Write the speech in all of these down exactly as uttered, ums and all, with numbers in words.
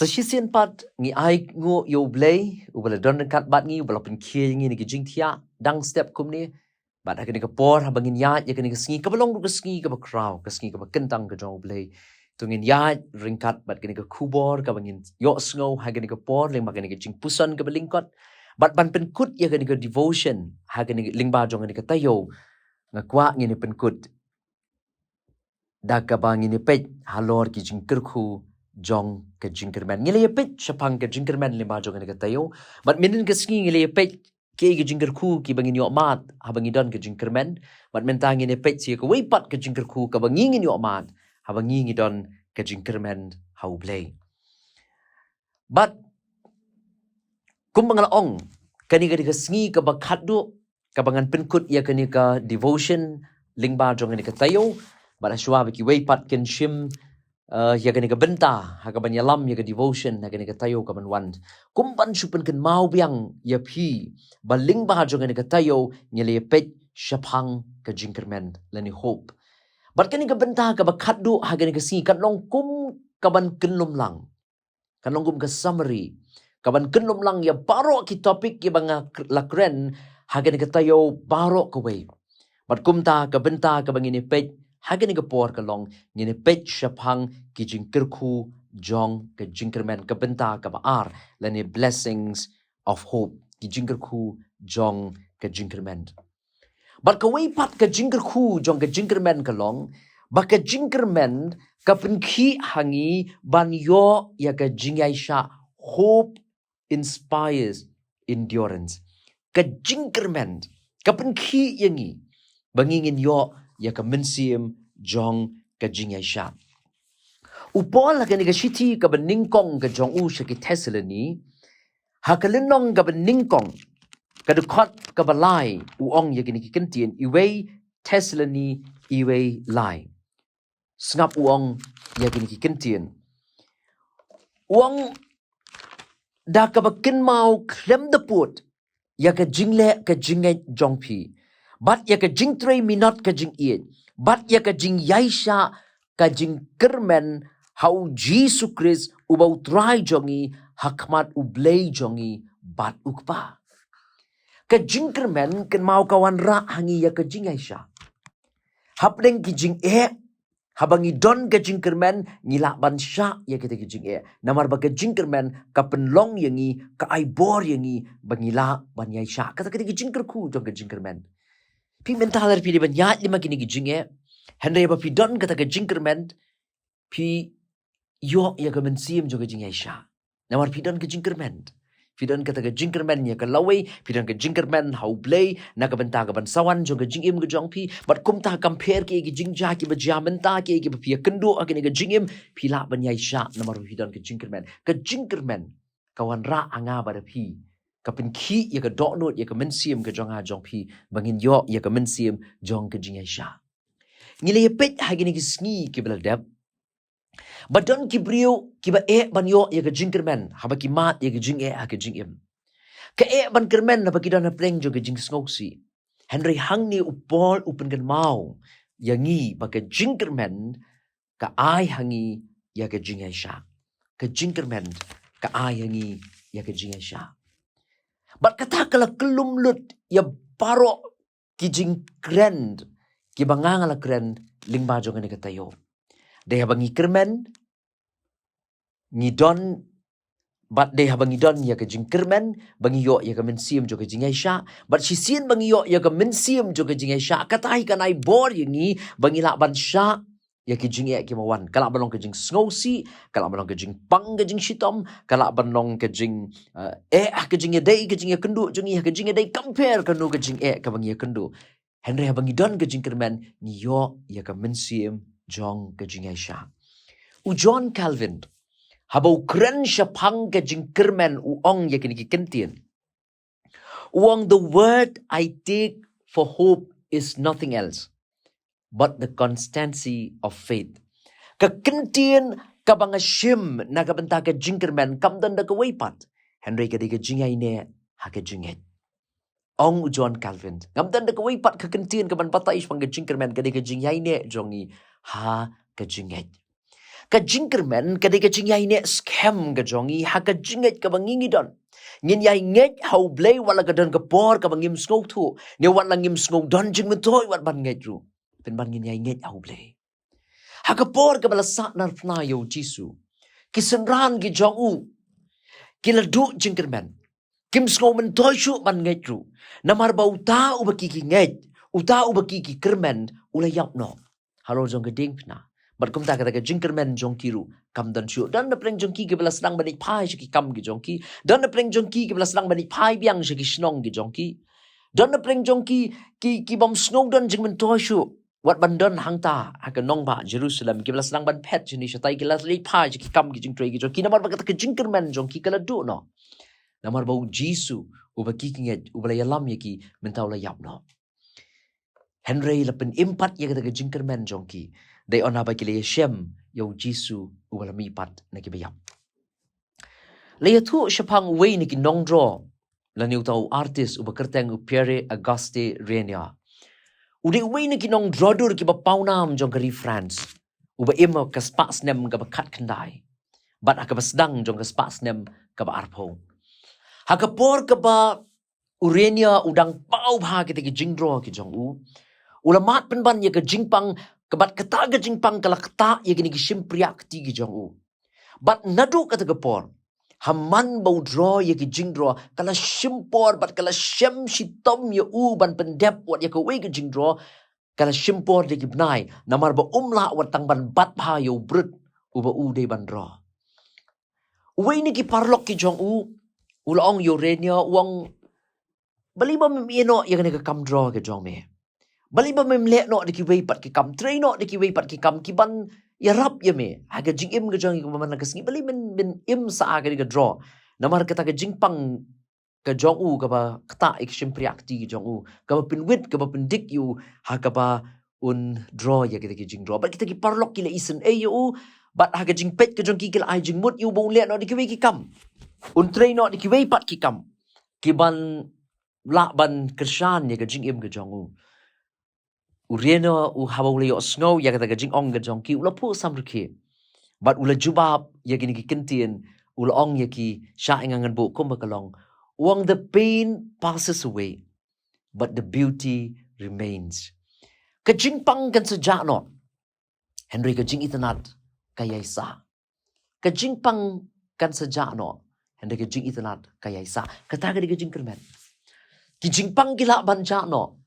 Shisien pat ngi ai nguh ïa U Blei, uba la don ryngkat bad ngi, uba la pynkhie ïa ngi na ki jingthiah, dang step kumne. Bad ha kane ka por, haba ngin ïaid ïa kane ka sngi, kaba long ruh ka sngi kaba khraw, ka sngi kaba kyntang ka jong U Blei. To ngin ïaid ryngkat bad kane ka khubor, kaba ngin ïohsngew ha kane ka por, lyngba kane ka jingpuson kaba lyngkot. Bad ban pynkut ïa kane ka devotion, ha kane ka lyngba jong kane ka taïew. Nga kwah ngin ïa pynkut da kaba ngin ïa peit halor ki jingkyrkhu jong ka jingkyrmen. Ngi la ïa peit shaphang ka jingkyrmen lyngba jong kane ka taïew. Bad mynhynnin ka sngi ngi la ïa peit ki, ki jingkyrkhu kiba ngin ïoh mad haba ngi don ka jingkyrmen. Bad mynta ngin ïa peit sa ïa kawei pat ka jingkyrkhu kaba ngi ngin ïoh mad haba ngi ngi don ka jingkyrmen ha U Blei. Bad kumba nga la ong, kane ka dei ka sngi kaba khatduh kaba ngan pynkut ïa kane ka devotion lyngba jong kane ka taïew. Bad hashwa ba kiwei pat kin shim, eh, ïa kane ka bynta, ha kaban ïalam ïa ka devotion ha kane ka taïew kaban wan, kum ban shu pynkynmaw biang ïa phi ba lyngba jong kane ka taïew ngi la ïa peit shaphang ka jingkyrmen lane hope. Bad kane ka bynta kaba khatduh ha kane ka sngi kan long kum kaban kynlum lang. Kan long kum ka summary kaban kynlum lang ïa baroh ki topic kiba nga kr-, la kren ha kane ka taïew baroh kawei. Bad kumta ka bynta kaba ngin ïa peit ha kane ka por ka long, ngin ïa peit shaphang ki jingkyrkhu jong ka jingkyrmen, ka bynta kaba ar, lane blessings of hope, ki jingkyrkhu jong ka jingkyrmen. Bad kawei pat ka jingkyrkhu jong ka jingkyrmen ka long ba ka jingkyrmen ka pynkhih ha ngi ban ïoh ïa ka jingïaishah. Hope inspires endurance. Ka jingkyrmen ka pynkhih ïa ngi ba ngi ngin ïoh ïa ka mynsiem jong ka jingïaishah. U Paul ha kane ka shithi kaba nyngkong ka jong u sha ki Thessaloni, ha ka lynnong kaba nyngkong, ka dkhot kaba lai, u ong ïa kine ki kyntien, iwei Thessaloni iwei lai. Sngap u ong ïa kine ki kyntien. U ong, da kaba kynmaw khlem da pud ïa ka jingleh ka jingngeit jong phi, bad ïa ka jingtrei minot ka jingïeit, bad ïa ka jingïaishah ka jingkyrmen ha U Jisu Khrist uba U Trai jong ngi, ha khmat U Blei jong ngi bad U Kpa. Ka jingkyrmen kynmaw ka wanrah ha ngi ïa ka jingïaishah. Hapdeng ki jingeh, haba ngi don ka jingkyrmen, ngi lah ban shah ïa kita ki jingeh. Namar ba ka jingkyrmen ka pynlong ïa ngi, ka ai bor ïa ngi ba ngi lah ban ïaishah. Kata ka dei ka jingkyrkhu jong ka jingkyrmen. Phi mynta lada phi dei ban ïaid lyngba kine ki jingeh, hynrei ba phi don kata ka jingkyrmen, phi ïoh ïa ka mynsiem jong ka jingïaishah. Namar phi don ka jingkyrmen. Phi don kata ka jingkyrmen ïa ka lawei, phi don ka jingkyrmen ha U Blei na ka bynta kaban sa wan jong ka jingim ka jong phi. Bad kumta kam pher ki, ki jingjia kiba jia mynta, ki, kiba phi ïakynduh ha kane ka jingim, phi lah ban ïaishah namar phi don ka jingkyrmen. Ka jingkyrmen ka wanrah ha nga bad ha phi, ka pynkhih ïa ka dohnud ïa ka mynsiem ka jong nga jong phi, ba ngin ïoh ïa ka mynsiem jong ka jingïaishah. Ngi la ïa peit ha kine ki sngi kiba la dep ba don ki briew kiba eh ban ïoh ïa ka jingkyrmen haba ki mad ïa ka jingeh ha ka jingim. Ka eh ban kyrmen haba ki don hapdeng jong ka jingsngewsih. Hynrei hangne u Paul u pynkynmaw ïa ngi ba ka jingkyrmen ka ai ha ngi ïa ka jingïaishah. Ka jingkyrmen ka ai ha ngi ïa ka jingïaishah. Bad kata ka la kyllum lut ïa baroh ki jingkren kiba nga nga la kren lyngba jong kane ka taïew. Dei haba ngi kyrmen, ngi don, bad dei haba ngi don ïa ka jingkyrmen ba ngi ïoh ïa ka mynsiem jong ka jingïaishah. Bad shisien ba ngi ïoh ïa ka mynsiem jong ka jingïaishah, kata hi kan ai bor ïa ngi ba ngi lah ban shah ïa ki jingeh kiba wan. Ka lah ban long ka jingsngewsih, ka lah ban long ka jingpang ka jingshitom, ka lah ban long ka jing, eh, eh, ka jingïadei, ka jingïakynduh jong ngi, ka jingïadei kam pher kano ka jingeh kaba ngi ïakynduh. Hynrei haba ngi don ka jingkyrmen, ngi ïoh ïa ka mynsiem jong ka jingïaishah. U John Calvin, haba u kren shaphang ka jingkyrmen, u ong ïa kine ki kyntien. U ong, "The word I take for hope is nothing else but the constancy of faith." Ka kyntien kaba nga shim na ka bynta ka jingkyrmen kam don da kawei pat, hynrei ka dei ka jingïaineh ha ka jingngeit. Ong u John Calvin, ngam don da kawei pat ka kyntien kaban batai shaphang ka jingkyrmen, ka dei ka jingïaineh jong ngi ha ka jingngeit. Ka jingkyrmen ka dei ka jingïaineh skhem ka jong ngi ha ka jingngeit kaba ngi ngi don. Ngin ïaineh ha U Blei wat la ka don ka por kaba ngim sngewthuh, ne wat la ngim sngewdon jingmyntoi wat ban ngeit ruh. Pynban ngin ïaineh ha U Blei. Ha ka por kaba la sah narphna ïa U Jisu, ki synran ki jong u ki la duh jingkyrmen. Kim sngewmyntoi shuh ban ngeit ruh. Namar ba uta uba ki ki ngeit, uta uba ki ki kyrmen, u la ïap noh halor jong ka diengphna. Bad kumta kata ka jingkyrmen jong ki ruh kam don shuh. Don na pdeng jong ki kiba la sdang ban ïaid phai sha ki kam ki jong ki. Don na pdeng jong ki kiba la sdang ban ïaid phai biang sha ki shnong ki jong ki. Don na pdeng jong ki ki ki bym sngewdon jingmyntoi shuh wat ban don hangta ha ka nongbah Jerusalem, kiba la sdang ban phet shane shatai, ki la ïaid phai sha ki kam ki jingtrei ki jong ki. Namar ba kata ka jingkyrmen jong ki ka la duh noh. Namar ba U Jisu uba ki ki ngeit, uba la ïalam ïa ki, mynta u la ïap noh. Hynrei la pynim pat ïa kata ka jingkyrmen jong ki, dei ynda ba ki la ïashem ïa U Jisu uba la mih pat na kiba ïap. La ïathuh shaphang uwei na ki nongdraw, lane uta u artist uba kyrteng u Pierre Auguste Renoir. U dei uwei na ki nongdrawdur kiba pawnam jong ka ri France, uba im ha ka spah snem kaba khatkhyndai bad ha kaba sdang jong ka spah snem kaba arphew. Ha ka por kaba u Renoir u dang paw bha kita ki jingdraw ki jong u, u la mad pynban ïa ka jingpang, ka bad kata ka jingpang ka la ktah ïa kine ki shympriah kti ki jong u. Bad naduh kata ka por, ha man ba u draw ïa ki jingdraw, ka la shim por bad ka la shem shitom ïa u ban pyndep wat ïa kawei ka jingdraw, ka la shim por da ki bnai, namar ba um lah wat tang ban bat bha ïa u brut uba u dei ban draw. Uwei na ki paralok ki jong u, u la ong ïa u Renoir, u ong, balei ba mem ïeh noh ïa kane ka kam draw ka jong me? Balei ba mem leh noh da kiwei pat ki kam, trei noh da kiwei pat ki kam, ki ban ïarap ïa me ha ka jingim ka jong ngi kaba man la ka sngi? Balei men, men im sa ha kane ka draw? Namar kata ka jingpang ka jong u kaba ktah ïa ki shympriah kti ki jong u, kaba pynwit, kaba pyndik ïa u ha kaba un draw ïa kita ki jingdraw. Bad kita ki paralok ki la isynei ïa u, bad ha ka jingpeit ka jong ki, ki la ai jingmut ïa u ba un leh noh da kiwei ki kam, un trei noh da kiwei pat ki kam, ki ban lah ban kyrshan ïa ka jingim ka jong u. U Renoir u, haba u la ïohsngew ïa kata ka jingong ka jong ki, u la phuh samrkhie bad u la jubab ïa kine ki kyntien, u la ong ïa ki sha ïa nga ngan buh kumba ka long. U ong, the pain passes away, but the beauty remains. Ka jingpang kan sa jah noh, hynrei ka jingitynnad ka ïai sah. Ka jingpang kan sa jah noh, hynrei ka jingitynnad ka ïai sah. Kata ka dei ka jingkyrmen. Ki jingpang ki lah ban jah noh,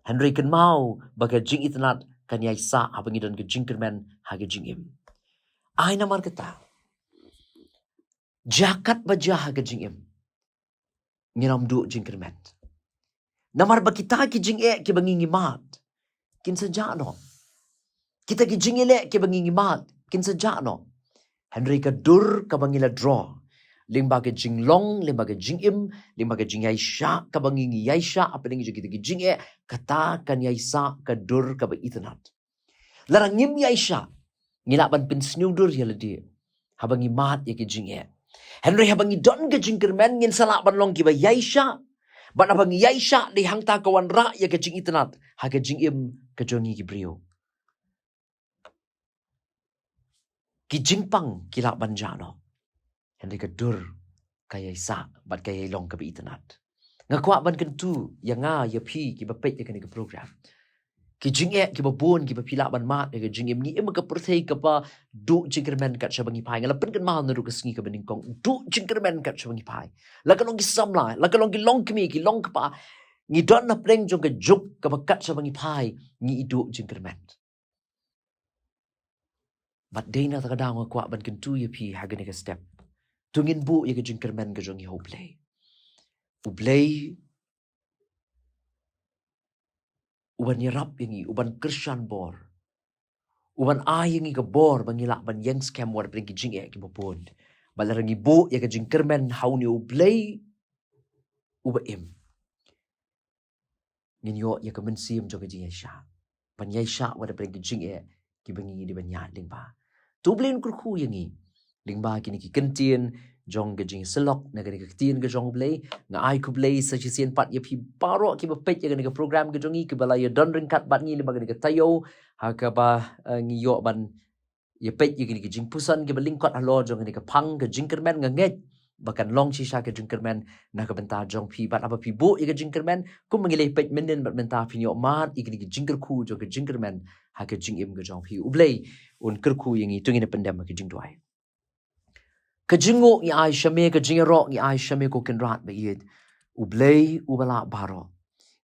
hynrei kynmaw ba ka jingitynnad kan ïai sah haba ngi don ka jingkyrmen ha ka jingim. Ai namar kata, jaka ba jia ha ka jingim, ngin ym duh jingkyrmen. Namar ba kita ki jingeh kiba ngi ngi mad kin sa jah noh. Kita ki jingeh kiba ngi ngi mad kin sa jah noh. Hynrei ka dur kaba ngi la draw lyngba ka jinglong, lyngba ka jingim, lyngba ka jingïaishah kaba ngi ngi ïaishah hapdeng jong kita ki jingeh, kata kan ïaisah ka dur kaba itynnad. Lada ngim ïaishah, ngi lah ban pynsniew dur ïa lade haba ngi mad ïa ki jingeh. Hynrei haba ngi don ka jingkyrmen, ngin sa lah ban long kiba ïaishah. Bad haba ngi ïaishah, dei hangta ka wanrah ïa ka jingitynnad ha ka jingim ka jong ngi ki briew. Ki jingpang ki lah ban jah noh, hynrei ka dur ka ïaisah bad ka ïai long kaba itynnad. Nga kwah ban kyntu ïa nga, ïa phi kiba peit ïa kane ka program. Ki jingeh kiba bun kiba phi lah ban mad ïa ka jingim. Ngi im ha ka pyrthei kaba duh jingkyrmen kat shaba ngi phai. Nga la pynkynmaw naduh ka sngi kaba nyngkong, duh jingkyrmen kat shaba ngi phai. La ka long ki samla, la ka long ki longkmie, ki longkpa, ngi don hapdeng jong ka juk kaba kat shaba ngi phai ngi duh jingkyrmen. Bad dei na kata ka daw nga kwah ban kyntu ïa phi ha kane ka step. To ngin buh ïa ka jingkyrmen ka jong ngi ha U Blei. U Blei u ban ïarap ïa ngi, u ban kyrshan bor, u ban ai ïa ngi ka bor ba ngi lah ban ïeng skhem wat hapdeng ki jingeh kiba bun. Bad lada ngi buh ïa ka jingkyrmen ha une U Blei uba im, ngin ïoh ïa ka mynsiem jong ka jingïaishah, ban ïaishah wat hapdeng ki jingeh kiba ngi ngi dei ban ïaid lyngba. To U Blei un kyrkhu ïa ngi lyngba kine ki kyntien jong ka jingïasyllok na kane ka ktien ka jong U Blei. Nga ai khublei sa shisien pat ïa phi baroh kiba peit ïa kane ka program ka jong ngi, kiba la ïa don ryngkat bad ngi lyngba kane ka taïew, ha kaba, eh, ngi ïoh ban ïa peit ïa kine ki jingpuson kiba lyngkot halor jong kane ka phang ka jingkyrmen, nga ngeit ba kan long shisha ka jingkyrmen na ka bynta jong phi. Bad haba phi buh ïa ka jingkyrmen, kumba ngi la peit mynnin bad mynta, phin ïoh mad ïa kine ki jingkyrkhu jong ka jingkyrmen ha ka jingim ka jong phi. U Blei un kyrkhu ïa ngi. To ngin ïa pyndem ha ka jingduwai. Ka jingnguh ngi ai sha me, ka jingïaroh ngi ai sha me, ko Kynrad ba ïeit, U Blei uba lah baroh.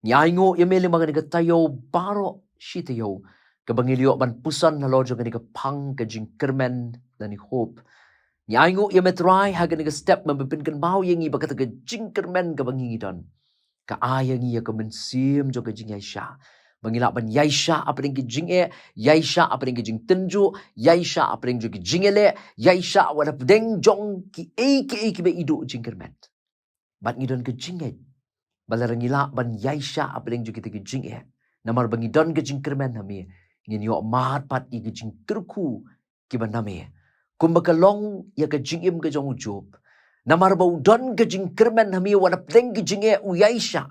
Ngi ainguh ïa me lyngba kane ka taïew baroh shi taïew kaba ngi la ïoh ban puson halor jong kane ka phang ka jingkyrmen lane hope. Ngi ainguh ïa me Trai ha kane ka step, me ba pynkynmaw ïa ngi ba kata ka jingkyrmen kaba ngi ngi don ka ai ïa ngi ïa ka mynsiem jong ka jingïaishah, ba ngi lah ban ïaishah hapdeng ki jingeh, ïaishah hapdeng ki jingtynjuh, ïaishah hapdeng jong ki jingïaleh, ïaishah wat hapdeng jong kiei kiei kiba i duh jingkyrmen. Bad ngi don ka jingngeit ba lada ngi lah ban ïaishah hapdeng jong kita ki jingeh, namar ba ngi don ka jingkyrmen ha me, ngin ïoh mad pat ïa ka jingkyrkhu kiba na me, kumba ka long ïa ka jingim ka jong u Job. Namar ba u don ka jingkyrmen ha me, wat hapdeng ki jingeh u ïaishah.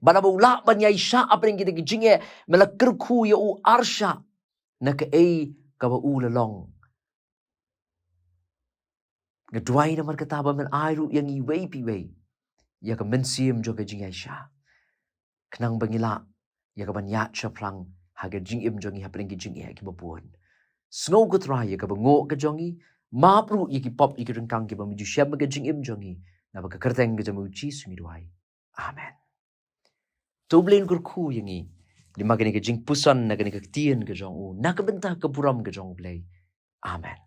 Bad haba u lah ban ïaishah hapdeng kita ki jingeh, me la kyrkhu ïa u arshah na kaei kaba u la long. Nga duwai namar kata ba men ai ruh ïa ngi iwei pa iwei ïa ka mynsiem jong ka jingïaishah, khnang ba ngi lah ïa ka ban ïaid shaphrang ha ka jingim jong ngi hapdeng ki jingeh kiba bun. Sngew ko Trai ïa kaba nguh ka jong ngi, map ruh ïa ki pop ïa ki ryngkang kiba me ju shem ha ka jingim jong ngi. Naba ka kyrteng ka jong me U Jisu ngi duwai. Amen. To U Blei un kyrkhu ïa ngi lyngba kane ka jingpuson na kane ka ktien ka jong u, na ka bynta ka burom ka jong U Blei. Amen.